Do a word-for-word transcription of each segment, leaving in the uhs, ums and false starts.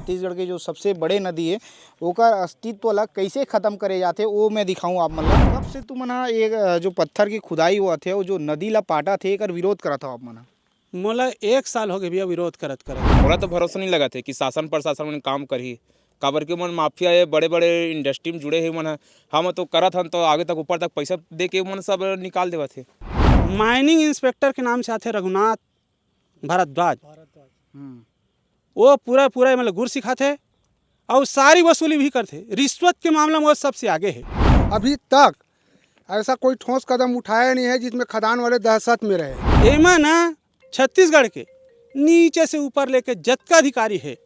छत्तीसगढ़ के जो सबसे बड़े नदी हे, ओकर अस्तित्व ला कइसे खतम करे जाथे, वो मैं दिखाऊं आप मन ला। कब से तुमन ह ये, अ, जो पत्थर के खुदाई होवत हे, वो जो नदी ला पाटत हे, एकर विरोध करत हव आप मन ह? मोला एक साल हो गए भैया विरोध करत करत। मोला तो भरोसा नहीं लगत हे कि शासन प्रशासन मन काम करही, काबर कि मन माफिया हे, बड़े-बड़े इंडस्ट्री में जुड़े हे मन ह। हम तो करत हन तो आगे तक ऊपर तक पैसा दे के मन सब निकाल देवत हे। माइनिंग इंस्पेक्टर के नाम से आथे रघुनाथ भारद्वाज। हम्म। वो पूरा पूरा मतलब गुर सिखाथे और सारी वसूली भी करथे। रिश्वत के मामला में वो सबसे आगे है। अभी तक ऐसा कोई ठोस कदम उठाया नहीं है जिसमें खदान वाले दहशत में रहे। एमा ना छत्तीसगढ़ के नीचे से ऊपर लेके जतका अधिकारी है,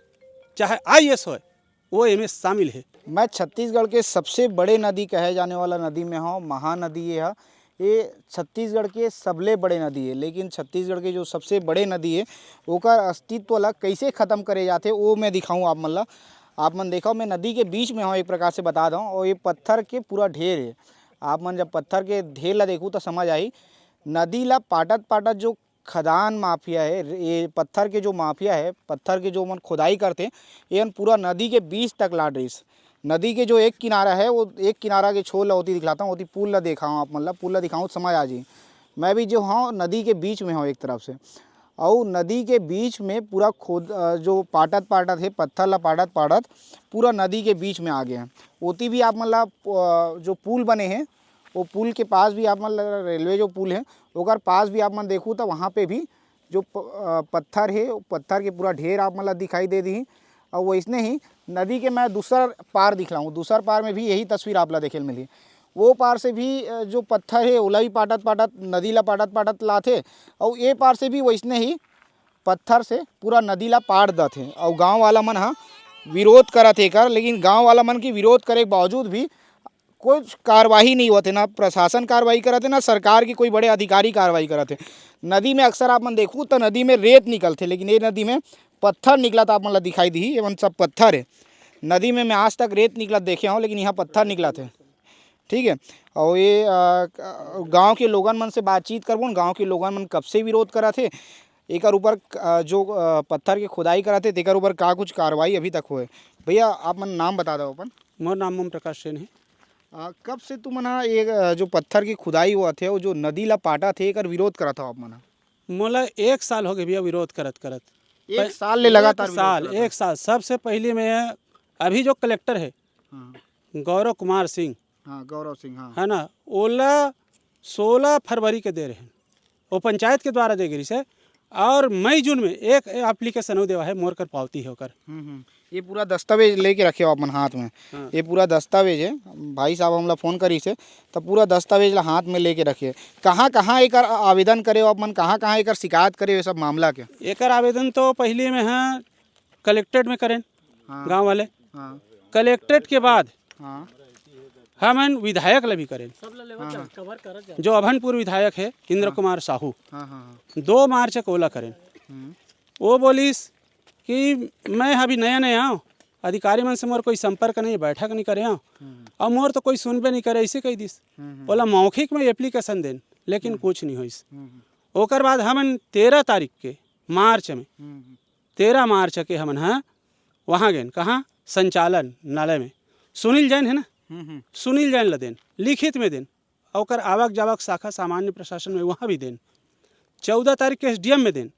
चाहे आईएएस होय, वो एमे शामिल है। मैं छत्तीसगढ़ के सबसे बड़े नदी कहे जाने वाला नदी में हूँ, महानदी ये है। ये छत्तीसगढ़ के सबले बड़े नदी है, लेकिन छत्तीसगढ़ के जो सबसे बड़े नदी है, ओकर अस्तित्व ला कैसे खत्म करे जाथे, वो मैं दिखाऊँ आप मन ला। आप मन देखो, मैं नदी के बीच में हूँ, एक प्रकार से बता दूँ, और ये पत्थर के पूरा ढेर है। आप मन जब पत्थर के ढेर ला देखू तो समझ आई, नदी ला पाटत पाटत जो खदान माफिया है, ये पत्थर के जो माफिया है, पत्थर के जो मन खुदाई करते, ये पूरा नदी के बीच तक लाट रहीस। नदी के जो एक किनारा है, वो एक किनारा के छोर ला ओती दिखलाता हूँ, ओती पुल ला देखा हूँ, आप मन ला पुल ला दिखाऊँ, समझ आ जाई। मैं भी जो हूँ, नदी के बीच में हूँ एक तरफ से, और नदी के बीच में पूरा खोद, अ, जो पाटत पाटत है, पत्थर ला पाटत पाटत पूरा नदी के बीच में आ गए हैं। ओती भी आप मन ला, अ, जो पुल बने हैं, वो पुल के पास भी आप मन ला, रेलवे जो पुल है, ओकर पास भी आप मन देखू तो वहाँ पे भी जो प-, अ, पत्थर है, वो पत्थर के पूरा ढेर आप मन ला दिखाई दे दी। और वैसने ही नदी के मैं दूसर पार दिखलाऊँ, दूसर पार में भी यही तस्वीर आप ला देखे ल मिली। वो पार से भी, अ, जो पत्थर है, ओला भी पाटत पाटत, नदी ला पाटत पाटत लाथे, और ये पार से भी वैसने ही पत्थर से पूरा नदी ला पाट दथे। और गांव वाला मन हा विरोध करत हे एकर, लेकिन गांव वाला मन के विरोध करे के बावजूद भी कुछ कार्रवाई नहीं होत हे, ना प्रशासन कार्रवाई करत हे, ना सरकार के कोई बड़े अधिकारी कार्रवाई करत हे। नदी में अक्सर आप मन देखू तो नदी में रेत निकलथे, लेकिन ये नदी में पत्थर निकलत आप मन ला दिखाई दिही। ये मन सब पत्थर हे। नदी में मैं आज तक रेत निकलत देखे हूँ, लेकिन यहाँ पत्थर निकलत हे। ठीक है, और ये, अ, गांव के लोगन मन से बातचीत करबो न, गांव के लोगन मन कब से विरोध करत हे एकर ऊपर, अ, जो, अ, पत्थर के खुदाई करत हे, तेकर ऊपर का कुछ कार्रवाई अभी तक होए। भैया, आप मन नाम बता दो अपन। मोर नाम ओम प्रकाश सेन हे। अ, कब से तुमन ह ये, अ, जो पत्थर के खुदाई होवत हे, वो जो नदी ला पाटत हे, एकर विरोध करत हो आप मन ह? मोला एक साल हो गए भैया विरोध करत करत। एक पह-, साल ले एक लगातार विरोध साल, करत हो? एक साल। सबसे पहले मैं अभी जो कलेक्टर है, हाँ। गौरव कुमार सिंह, हाँ, गौरव सिंह, हाँ। है ना, ओला सोलह फरवरी के दे रहे हैं, वो पंचायत के द्वारा दे गिरिस हे। और मई जून में एक एप्लीकेशन वो देवा है, मोर कर पावती है ओकर। हम्म, हम्म। ये पूरा दस्तावेज लेके रखे हो अपन हाथ में। हाँ। ये पूरा दस्तावेज है, भाई साहब हमला फोन करिस हे, तो पूरा दस्तावेज ला हाथ में लेके रखे। कहाँ कहाँ एकर आवेदन करे हो अपन, कहाँ कहाँ एकर शिकायत करे हो, ये सब मामला के? एकर आवेदन तो पहले में है कलेक्ट्रेट में करेन, हाँ। गांव वाले। हाँ। कलेक्ट्रेट के बाद हाँ। हमन विधायक ला भी करेन, हाँ, हाँ। जो अभनपुर विधायक है इंद्र हाँ। कुमार साहू, हाँ, हाँ, हाँ। दो मार्च के ओला करेन। हम्म। वो बोलिस कि मैं अभी नया नया आऊँ, अधिकारी मन से मोर कोई संपर्क नहीं, बैठक नहीं करे हूँ, हम्म। और मोर तो कोई सुनबे नहीं करे, ऐसे कह दिस। हम्म, हम्म। ओला मौखिक में एप्लीकेशन देन, लेकिन हम्म। कुछ नहीं होइस। हम्म, हम्म। ओकर बाद हमन तेरह तारीख के मार्च में, हम्म, हम्म। तेरह मार्च के हमन ह वहाँ गेन, कहाँ? संचालन नालय में। सुनील जैन है ना, हम्म, हम्म। सुनील जैन ला देन, लिखित में देन, ओकर आवक जावक शाखा सामान्य प्रशासन में वहाँ भी देन, चौदह तारीख के एसडीएम में देन।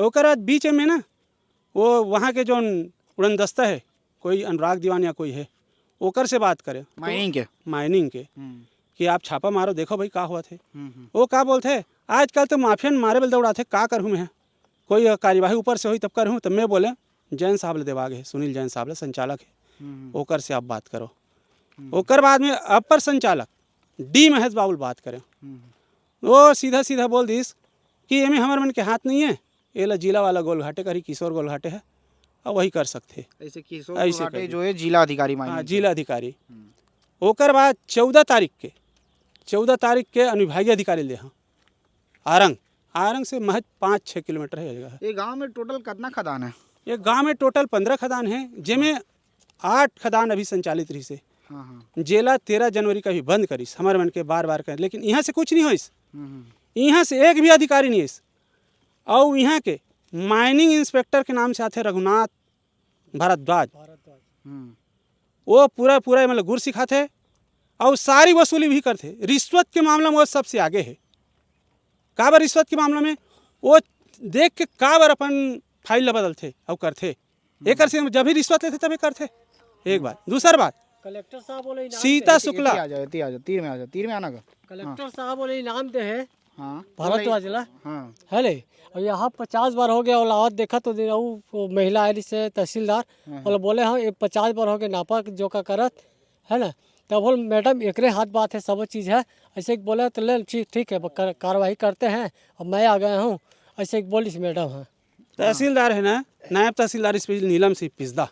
ओकर बाद बीच में ना, वो वहाँ के जौन उड़नदस्ता है, कोई अनुराग दीवान या कोई है, ओकर से बात करे, तो माइनिंग के। माइनिंग के, हम्म। कि आप छापा मारो, देखो भाई का होवत हे। हम्म, हम्म। वो का बोलथे, आजकल तो माफियन मारे बल दौड़ाथे, का करहूँ मैं? कोई कार्यवाही ऊपर से होई तब करहूँ। तब मैं बोले, जैन साहब ले देवा गे, सुनील जैन साहब ले, संचालक है, हम्म, हम्म। ओकर से आप बात करो। हम्म। ओकर बाद में अपर संचालक डी महेश बाबू ले बात करे। हम्म। वो सीधा सीधा बोल दिस कि एमे हमर मन के हाथ नहीं है, एला जिला वाला गोलघाटे करही, किशोर गोलघाटे है, और वही कर सकथे। ऐसे किशोर ऐसे गोलघाटे कर जो है जिला अधिकारी माने हाँ, के। जिला अधिकारी। हम्म। ओकर बाद चौदह तारीख के, चौदह तारीख के अनुविभागीय अधिकारी ले हाँ, आरंग, आरंग से महज पाँच छः किलोमीटर है जगह है। ये गांव में टोटल कितना खदान है? ये गांव में टोटल पन्द्रह खदान है, जेमे आठ खदान अभी संचालित रहिस हे। हाँ, हाँ। जेला तेरह जनवरी का भी बंद करिस, हमर मन के बार बार कहे, लेकिन यहाँ से कुछ नहीं होइस। हम्म, हम्म। यहाँ से एक भी अधिकारी नहीं आइस। और यहाँ के माइनिंग इंस्पेक्टर के नाम से आथे रघुनाथ भारद्वाज। हम्म। वो पूरा पूरा मतलब गुर सिखाथे, और सारी वसूली भी करथे। रिश्वत के मामला में वो सबसे आगे है। काबर रिश्वत के मामला में? वो देख के काबर अपन फाइल ला बदलथे और करथे। एकर से जब भी रिश्वत लेथे तभी करथे। एक बात। दूसर बात, कलेक्टर साहब बोले इनाम सीता दे। शुक्ला। एती आ जाओ, एती आ जाओ, तीर में आ जाओ, तीर में आना का। कलेक्टर साहब बोले इनाम दे है। हाँ। भारद्वाज ला। हाँ। है ले। अब यहाँ पचास बार हो गया, वो लावत देखा तो दिन, वो, वो महिला आई से तहसीलदार, हाँ, हाँ। बोले, बोले, "हाँ, ये पचास बार हो गया नापा जो का करत, है ना?" तब बोल, "मैडम, एकरे हाथ बात है, सब चीज़ है।" ऐसे बोले तो ले, "ठीक, ठीक है, ब-, कर-, कार्रवाई करते हैं, अब मैं आ गया हूँ।" ऐसे बोलिस मैडम, हाँ। तहसीलदार है ना, नायब तहसीलदार special नीलम सिंह पिस्दा,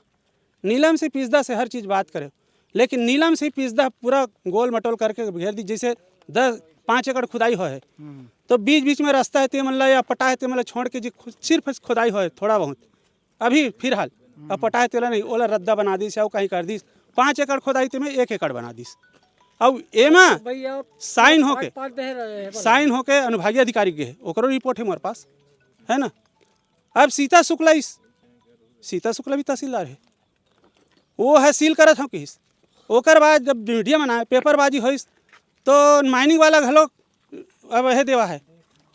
नीलम सिंह पिस्दा से हर चीज़ बात करे, लेकिन नीलम सिंह पिस्दा पूरा गोल मटोल करके घेर दी। जैसे दस, पाँच एकड़ खुदाई हो है, हम्म। तो बीच बीच में रास्ता है, ते मन ला या पटा है, ते मन ला छोड़ के जी खु-, सिर्फ खुदाई हो है थोड़ा बहुत, अभी फिलहाल। हम्म। अब पटा है तेला नहीं, ओला रद्दा बना दिस या कहीं कर दिस। पाँच एकड़ खुदाई ते में एक एकड़ बना दिस। अब एमा भैया, साइन होके, पाँच, पाँच दे रहे हैं, बोला। साइन होके अनुभागीय अधिकारी के है, ओकरो रिपोर्ट है मोर पास, है ना। अब सीता शुक्ला इस, सीता शुक्ला भी तहसीलदार है, वो है सील करत हूँ किस। ओकर बाद जब मीडिया में आए, पेपरबाजी होइस, तो माइनिंग वाला घलो अब हे देवा है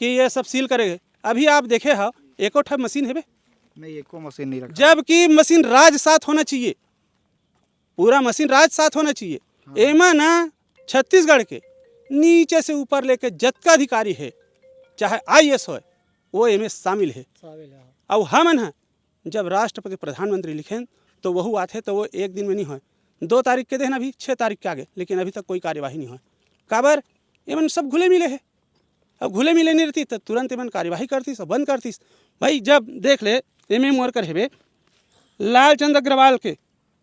कि ये सब सील करेंगे। अभी आप देखे हो, एको ठा मशीन हेबे? नहीं, एको मशीन नहीं रखा। जबकि मशीन राज साथ होना चाहिए, पूरा मशीन राज साथ होना चाहिए। हाँ। एमा ना छत्तीसगढ़ के नीचे से ऊपर लेके जतका अधिकारी है, चाहे आईएएस होए, वो एमे शामिल है। शामिल है। अब हमन ह जब राष्ट्रपति प्रधानमंत्री लिखेन, तो वहू आथे, तो वो एक दिन में नहीं होए, दो तारीख के देन अभी छः तारीख के आगे, लेकिन अभी तक कोई कार्यवाही नहीं होए। काबर? एमन सब घुले मिले है। अब घुले मिले नहीं रहती तो तुरंत एमन कार्यवाही करतीस और बंद करतीस। भाई, जब देख ले, एमे मोर कर हेबे, लालचंद अग्रवाल के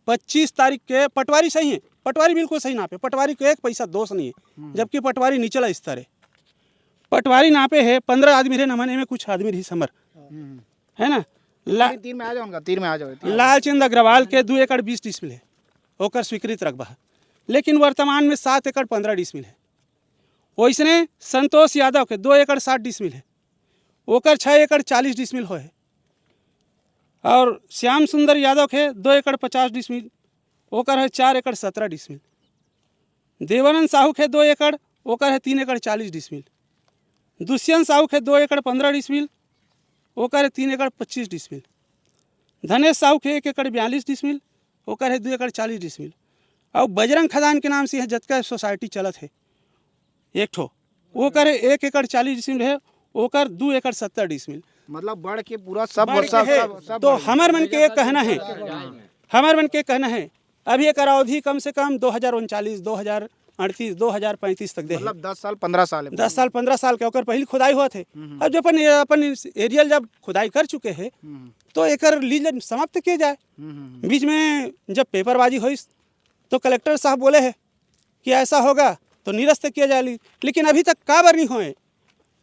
पच्चीस तारीख के पटवारी सही है, पटवारी बिल्कुल सही नापे, पटवारी के एक पैसा दोष नहीं है, हम्म। जबकि पटवारी निचला स्तर है। पटवारी नापे है, पन्द्रह आदमी रहे, नमन एमे कुछ आदमी रही समर, हम्म। है ना? ला-, तीर, तीर में आ जाओ उनका, तीर में आ जाओ, तीर। लालचंद अग्रवाल के दो एकड़ बीस डिसमिल है, ओकर स्वीकृत रकबा है, लेकिन वर्तमान में सात एकड़ पन्द्रह डिसमिल है। वैसने संतोष यादव के दो एकड़ साठ डिसमिल है, ओकर छः एकड़ चालीस डिसमिल होए है। और श्याम सुंदर यादव के दो एकड़ पचास डिसमिल, ओकर है चार एकड़ सत्रह डिसमिल। देवानंद साहू के दो एकड़, ओकर है तीन एकड़ चालीस डिसमिल। दुष्यंत साहू के दो एकड़ पन्द्रह डिसमिल, ओकर है तीन एकड़ पच्चीस डिसमिल। धनेश साहू के एक एकड़ बयालीस डिसमिल, ओकर है दो एकड़ चालीस डिसमिल। और बजरंग खदान के नाम से यह जतका सोसाइटी चलत है एक ठो, ओकर एक एकड़ चालीस डिसमिल है, ओकर दो एकड़ सत्तर डिसमिल। मतलब बढ़ के पूरा सब, बढ़ के सब, है। सब, सब तो बढ़ हमर मन के एक कहना है, हमर मन के कहना है, अभी एकर अवधि कम से कम दो हज़ार उनचालीस, दो हज़ार अड़तीस, दो हज़ार पैंतीस तक दे हे। मतलब दस साल, पन्द्रह साल है। दस साल, पन्द्रह साल के ओकर पहली खुदाई होत हे। हम्म, हम्म। अब जो अपन, अपन एरियल जब खुदाई कर चुके हैं, हम्म। तो एकर लीज समाप्त किए जाए। हम्म, हम्म, हम्म। बीच में जब पेपरबाजी होइस, तो कलेक्टर साहब बोले हैं कि ऐसा होगा तो निरस्त किया जाए लीज, लेकिन अभी तक काबर नहीं होए,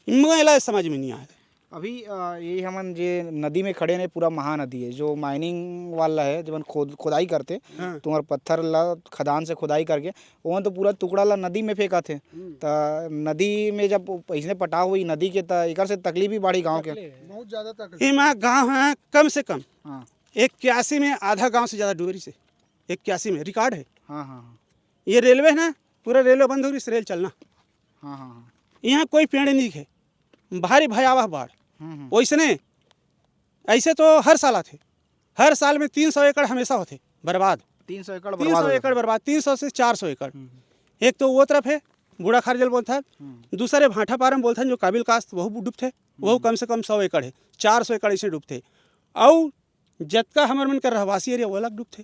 मोला समझ में नहीं आए। अभी, अ, ये हमन जे नदी में खड़े ने, पूरा महानदी है, जो माइनिंग वाला है, जब खोद, खुदाई करते, हाँ। तुम्हार पत्थर ला खदान से खुदाई करके, ओमन तो पूरा टुकड़ा ला नदी में फेंकाथे। हम्म। त नदी में जब अइसने पटाव होई नदी के, त एकर से तकलीफ भी बाढ़ी गाँव के। तकलीफ है। बहुत ज़्यादा तकलीफ। एमा गाँव है कम से कम हाँ। इक्यासी में आधा गाँव से ज़्यादा डूबे रहिसे। इक्यासी में रिकॉर्ड है। हाँ, हाँ, हाँ। ये रेलवे है ना, पूरा रेलवे बंद हो रही, रेल चलना। हाँ, हाँ, हाँ। यहाँ कोई पेड़ नहीं दिखे, भारी भयावह बाढ़। हम्म, हम्म। वैसने, ऐसे तो हर साल आथे, हर साल में तीन सौ एकड़ हमेशा होथे बर्बाद। तीन सौ एकड़ तीन सौ बर्बाद हो एकड़ जाथे। बर्बाद, तीन सौ से चार सौ एकड़। हम्म, हम्म। एक तो वो तरफ है, बूढ़ा खार जल बोलथन, हम्म। दूसरे भाठा पारम बोलथन, जो काबिल कास्त, वहू डूबथे, वहू हम्म। कम से कम सौ एकड़ है, चार सौ एकड़ ऐसे डूबथे। अउ जतका हमर मन के रहवासी एरिया, वो अलग डूबथे।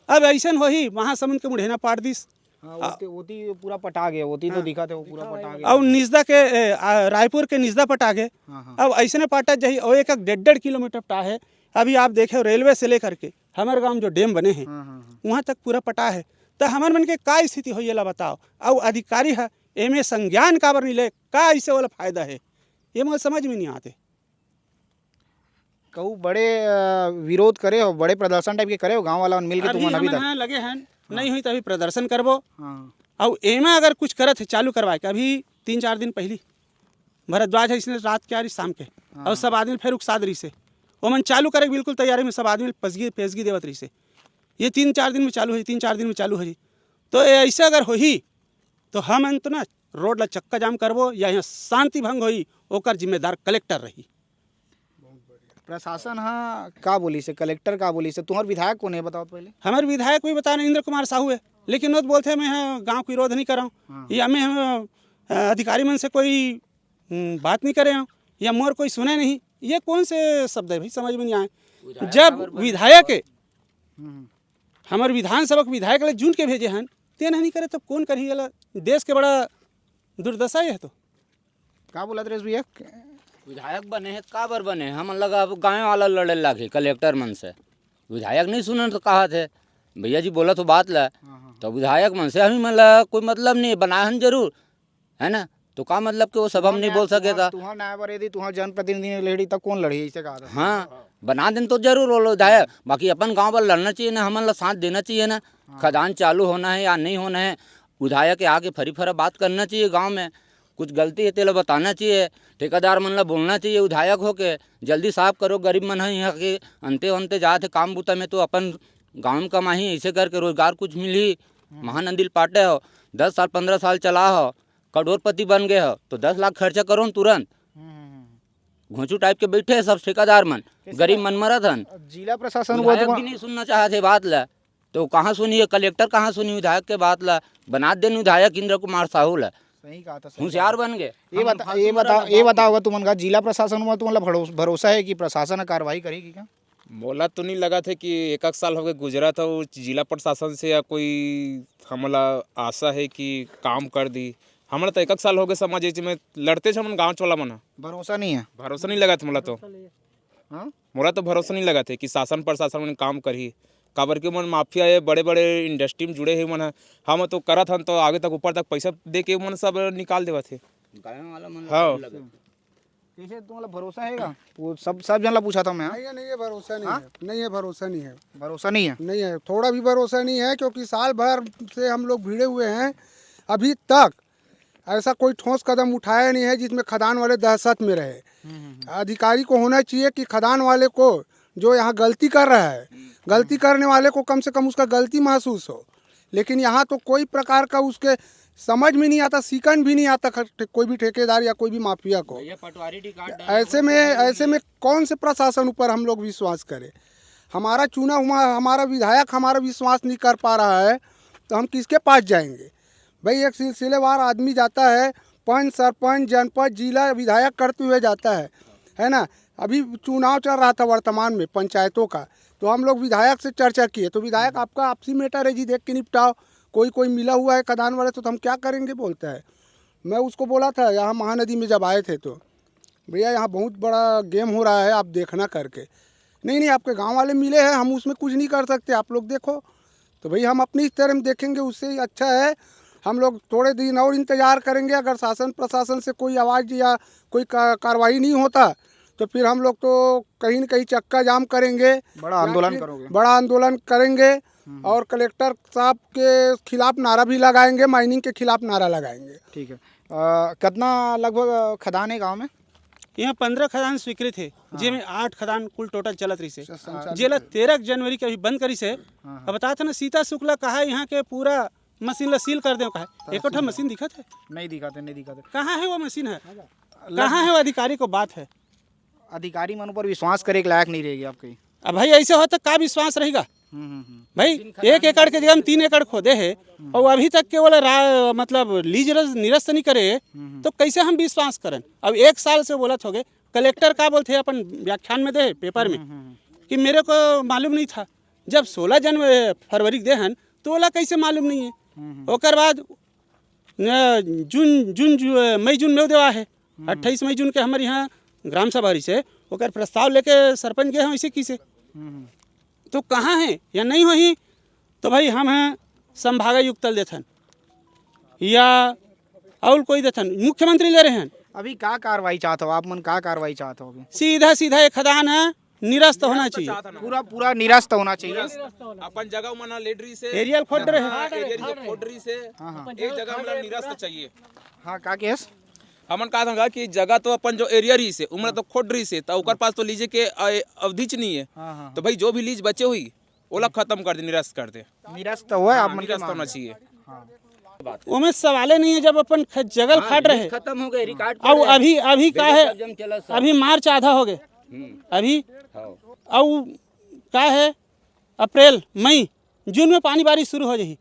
अब अइसन होही, महासमुंद के मुढ़ेना पाट दिस। हाँ, आ, ओती, ओती पूरा पटा गया, ओती तो हाँ। दिखा थे, वो पूरा पटा गया। अउ निजदा के, ए, आ, रायपुर के निजदा पटा गए। हाँ, हाँ। अब अइसने पाटा जाही, और एक, एक डेढ़, डेढ़ किलोमीटर पटा है। अभी आप देखे रेलवे से लेकर के हमर गांव जो डैम बने हैं, हाँ, हाँ, हाँ। वहाँ तक पूरा पटा है। तो हमर मन के का स्थिति होही, एला बताओ। अउ अधिकारी है, एमे संज्ञान काबर नहीं ले, का इसे वाला फायदा है, ये मुझे समझ में नहीं आते। कहू बड़े, अ, विरोध करे हो, बड़े प्रदर्शन टाइप के करे हो, गांव वाला मन मिल के अभी तुमन अभी हमन तक? हाँ लगे हन, हाँ। नहीं हुई तो अभी प्रदर्शन करबो। हाँ। अउ एमा अगर कुछ करत है चालू करवाए के, अभी तीन चार दिन पहली भरद्वाज है, इसने रात के आ रही शाम के, हाँ। और सब आदमी फिर उकसाद रही से, ओमन चालू करे के बिल्कुल तैयारी में, सब आदमी पेशगी पेशगी देवत रहिसे। ये तीन चार दिन में चालू होही, तीन चार दिन में चालू होही। तो ये ऐसे अगर होही तो हमन तो ना रोड ला चक्का जाम करबो या यहाँ शांति भंग होही, ओकर जिम्मेदार कलेक्टर रही। प्रशासन हा का बोलिस हे, कलेक्टर का बोलिस हे, तुम्हर विधायक कोन हे, बताओ तो पहले। हमर विधायक भी बता रहे इंद्र कुमार साहू है, लेकिन वो तो बोलते हैं मैं यहाँ गाँव के विरोध नहीं कर रहा हूँ, हाँ। या मैं यहाँ, अ, अधिकारी मन से कोई हम्म, बात नहीं करे हूँ, या मोर कोई सुने नहीं, ये कौन से शब्द है भाई, समझ में नहीं आए। जब विधायक है, हम्म, हमर विधानसभा के विधायक ले चुन के भेजे हन, तेन नहीं करे तब कौन करही? एला देश के बड़ा दुर्दशा ये तो। का बोलत रहे भैया? विधायक बने हे, काबर बने? हमन लगा अब गाँव वाला लड़े लागे कलेक्टर मन से। विधायक नहीं सुनन तो कहा थे, भैया जी बोला तो बात ला। हाँ, हाँ। तो विधायक मन से हमी मन ला कोई मतलब नहीं, बनाए हन जरूर, है ना? तो का मतलब कि वो सब हम नहीं बोल सके था। तुहार नाय बर यदि तुहार जनप्रतिनिधि नहीं लड़ी तब कौन लड़ी, ऐसे कहा था। हाँ, बना देन तो जरूर वो लोग विधायक, बाकी अपन गाँव वाला लड़ना चाहिए ना, हमन ला साथ देना चाहिए ना। खदान चालू होना है या नहीं होना है, विधायक के आके फरी फरा बात करना चाहिए गाँव में। कुछ गलती है तेला बताना चाहिए, ठेकेदार मन ला बोलना चाहिए, विधायक होके जल्दी साफ करो, गरीब मन है यहाँ के अंते अंते जात है काम बुता में, तो अपन गाँव में कमाही, ऐसे करके रोजगार कुछ मिलही। महानंदी ल पाटे हो, दस साल पंद्रह साल चला हो, करोड़पति बन गए हो, तो दस लाख खर्चा करो न तुरंत। हम्म, हम्म, हम्म। घोंचू टाइप के बैठे हैं सब ठेकेदार मन, गरीब मन मरत हन। अब जिला प्रशासन हुआ विधायक तो भी नहीं सुनना चाहते बात ला, तो कहाँ सुनिए, कलेक्टर कहाँ सुनिए विधायक के बात ला? बना देन विधायक इंद्र कुमार साहू ला, सही कहा था, सही होशियार बन गए। ये बता, ये बता, ये बताओगा तुमन का जिला प्रशासन हुआ तुमन ला भरोस-, भरोसा है कि प्रशासन कार्रवाई करेगी क्या? मोला तो नहीं लगा थे कि एक एक साल हो गए गुजरा था वो जिला प्रशासन से या कोई हमला आशा है कि काम कर दी। हमला तो एक एक साल हो गए समाज में लड़ते थे हमन गाँव चोला मन। भरोसा नहीं है। भरोसा नहीं लगा था मोला तो। हाँ? मोला तो भरोसा नहीं लगा थे कि शासन प्रशासन मन काम करही, काबर कि मन माफिया है, बड़े बड़े इंडस्ट्री में जुड़े हैं मन। हम तो करत हन तो आगे तक ऊपर तक पैसा दे के मन सब निकाल देवत है। गाँव वाला मन हाँ। कैसे तुम्हारा भरोसा हैगा? वो सब सब जन ला पूछा था मैं, हाँ? नहीं है, नहीं है, भरोसा नहीं है, नहीं है, भरोसा नहीं है, भरोसा नहीं है। नहीं है, थोड़ा भी भरोसा नहीं है, क्योंकि साल भर से हम लोग भिड़े हुए हैं, अभी तक ऐसा कोई ठोस कदम उठाया नहीं है जिसमें खदान वाले दहशत में रहे। अधिकारी को होना चाहिए कि खदान वाले को, जो यहाँ गलती कर रहा है, गलती करने वाले को कम से कम उसका गलती महसूस हो, लेकिन यहाँ तो कोई प्रकार का उसके समझ में नहीं आता, सीखन भी नहीं आता, ख-, कोई भी ठेकेदार या कोई भी माफिया को। पटवारी रिकॉर्ड ऐसे में, ऐसे में कौन से प्रशासन ऊपर हम लोग विश्वास करें? हमारा चुना हुआ हमारा विधायक हमारा विश्वास नहीं कर पा रहा है, तो हम किसके पास जाएंगे? भाई, एक सिलसिलेवार आदमी जाता है, पंच, सरपंच, जनपद, जिला, विधायक करते हुए जाता है, है ना? अभी चुनाव चल रहा था वर्तमान में पंचायतों का, तो हम लोग विधायक से चर्चा किए, तो विधायक, आपका आपसी मैटर है जी, देख के निपटाओ, कोई कोई मिला हुआ है खदान वाले, तो हम क्या करेंगे, बोलता है। मैं उसको बोला था यहाँ महानदी में जब आए थे तो, भैया, यहाँ बहुत बड़ा गेम हो रहा है, आप देखना करके। नहीं, नहीं, आपके गांव वाले मिले हैं, हम उसमें कुछ नहीं कर सकते, आप लोग देखो। तो भाई, हम अपनी तरह में देखेंगे, उससे ही अच्छा है। हम लोग थोड़े दिन और इंतज़ार करेंगे, अगर शासन प्रशासन से कोई आवाज़ या कोई का-, कार्रवाई नहीं होता, तो फिर हम लोग तो कहीं ना कहीं चक्का जाम करेंगे, बड़ा आंदोलन या फिर करोगे? बड़ा आंदोलन करेंगे और कलेक्टर साहब के खिलाफ नारा भी लगाएंगे, माइनिंग के खिलाफ नारा लगाएंगे। ठीक है। अ, कितना लगभग, अ, खदान है गांव में? यहाँ पंद्रह खदान स्वीकृत है, जेमे आठ खदान कुल टोटल चलत रहिसे, संचालित जेला है। तेरह जनवरी के अभी बंद करिसे। हाँ, हाँ। अब बतात ना, सीता शुक्ला कहा यहाँ के पूरा मशीन ला सील कर दे कहा, एको ठा मशीन दिखत है? नहीं दिखाते, नहीं दिखाते। कहाँ है वो मशीन है? कहाँ है वो अधिकारी को बात है? अधिकारी मन ऊपर विश्वास करे के लायक नहीं रहेगी आपकी। अब भाई, ऐसे हो तो का विश्वास रहेगा? हम्म, हम्म, हम्म। भाई, एक एकड़ के जगह हम तीन एकड़ खोदे है और अभी तक के वाला रा-, मतलब लीज रस-, निरस्त नहीं करे, तो कैसे हम विश्वास करन? अब एक साल से बोलत होगे, कलेक्टर का बोलते हैं अपन व्याख्यान में दे पेपर में कि मेरे को मालूम नहीं था। जब सोलह जनवरी, फरवरी के दे हन, तो ओला कैसे मालूम नहीं है? ओकर बाद न, जून जून जू, मई जून में देवा है। अट्ठाईस मई जून के हमारे यहाँ ग्राम सभा रही से ओकर प्रस्ताव लेके सरपंच गए हैं, ऐसे किसे तो कहाँ है या नहीं होही? तो भाई, हम हैं संभागायुक्त ल देथन या और कोई देथन, मुख्यमंत्री ले रहे हैं। अभी का कार्रवाई चाहत हो आप मन, का कार्रवाई चाहत हो अभी? सीधा सीधा एक खदान है, निरस्त होना चाहिए। पूरा पूरा निरस्त होना चाहिए। अपन जगह मन लेडरी से एरियल खोद रहे हैं। हाँ, एरियल जो खोडरी से हाँ, हाँ। एक जगह मतलब निरस्त चाहिए। हाँ, का केस? हमन का संगा कि जगह तो अपन जो एरिया रहिस हे, उमन तो खुद रहिस हे, त ओकर पास तो लीजे के अ, अवधिच नहीं है। हाँ, हाँ, तो भाई, जो भी लीज बचे हुई, ओला खत्म कर दे, निरस्त कर दे। निरस्त हुआ है, हाँ, आप मन के निरस्त मांग होना है। चाहिए। हाँ। ओमे सवाले नहीं है, जब अपन ख-, जगल हाँ, खाट रहे। खत्म हो गए, रिकॉर्ड अउ कर रहे हैं। अभी, अभी का बिल्कुल है, सब जम चला सब। अभी मार्च आधा हो गए। हम्म। अभी हाँ। अउ का है, अप्रैल, मई, जून में पानी बारिश शुरू हो जाही।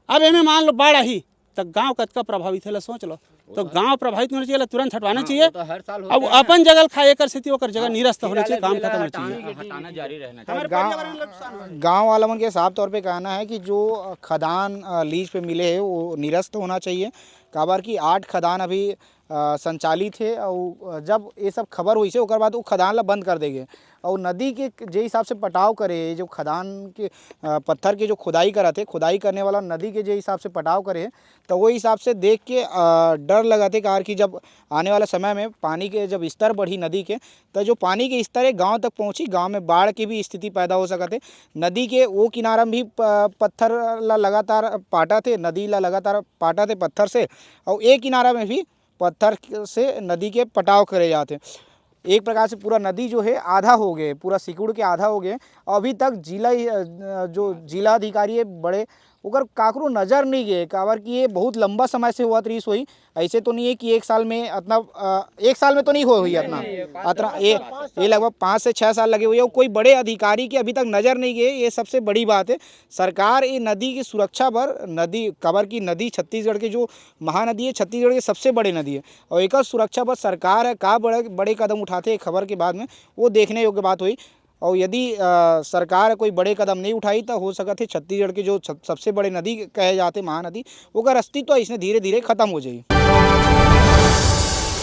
अब एमे मान लो बाढ़ आही, त गांव कतका प्रभावित है, ला सोच लो। तो गांव प्रभावित होना चाहिए, ला तुरंत हटवाना हाँ, चाहिए। वो तो हर साल होता अब है ना। अपन जगह खाए, एकर सेती ओकर जगह हाँ, निरस्त फिर होना चाहिए, आगे काम फिर खत्म होना हटाना चाहिए। है, हटाना जारी रहना चाहिए। हमारे गांव, परिवार वाले नुकसान हो। गांव वाला मन के साफ तौर पे कहना है कि जो खदान, अ, लीज पे मिले हैं, वो निरस्त होना चाहिए। काबर कि आठ खदान अभी, अ, संचालित है, और, अ, जब ये सब खबर हुई से, ओकर बाद वो खदान ला बंद कर देगे। और नदी के जे हिसाब से पटाव करे, जो खदान के, अ, पत्थर के जो खुदाई करत है, खुदाई करने वाला नदी के जे हिसाब से पटाव करे, तो वो हिसाब से देख के, अ, डर लगत है, काबर कि जब आने वाला समय में पानी के जब स्तर बढ़ी नदी के, तो जो पानी के स्तर है गांव तक पहुंची, गांव में बाढ़ की भी स्थिति पैदा हो सकत है। नदी के वो किनारा में भी प-, पत्थर ला लगातार पाटत है, नदी ला लगातार पाटत है पत्थर से, और एक किनारा में भी पत्थर से नदी के पटाव करे जात है। एक प्रकार से पूरा नदी जो है आधा हो गए, पूरा सिकुड़ के आधा हो गए। अभी तक जिला ही, अ, जो जिला अधिकारी है बड़े, ओकर काकरो नजर नहीं गए, काबर कि ये बहुत लंबा समय से होवत रहिस होही। ऐसे तो नहीं है कि एक साल में अतना, अ, एक साल में तो नहीं हो हुई अतना, अतना ये, ये लगभग पाँच से छः साल लगे हुए हैं। कोई बड़े अधिकारी के अभी तक नजर नहीं गए, ये सबसे बड़ी बात है। सरकार ये नदी की सुरक्षा बर, नदी, काबर कि नदी छत्तीसगढ़ के जो महानदी है, छत्तीसगढ़ के सबसे बड़े नदी है, और एकर सुरक्षा बर सरकार है का बड़े, बड़े कदम उठाते हैं खबर के बाद में, वो देखने योग्य बात हुई। और यदि, अ, सरकार कोई बड़े कदम नहीं उठाई, तो हो सकत है छत्तीसगढ़ के जो सब-, सबसे बड़े नदी कहे जाते महानदी, ओकर अस्तित्व इसने धीरे-धीरे खत्म हो जाई।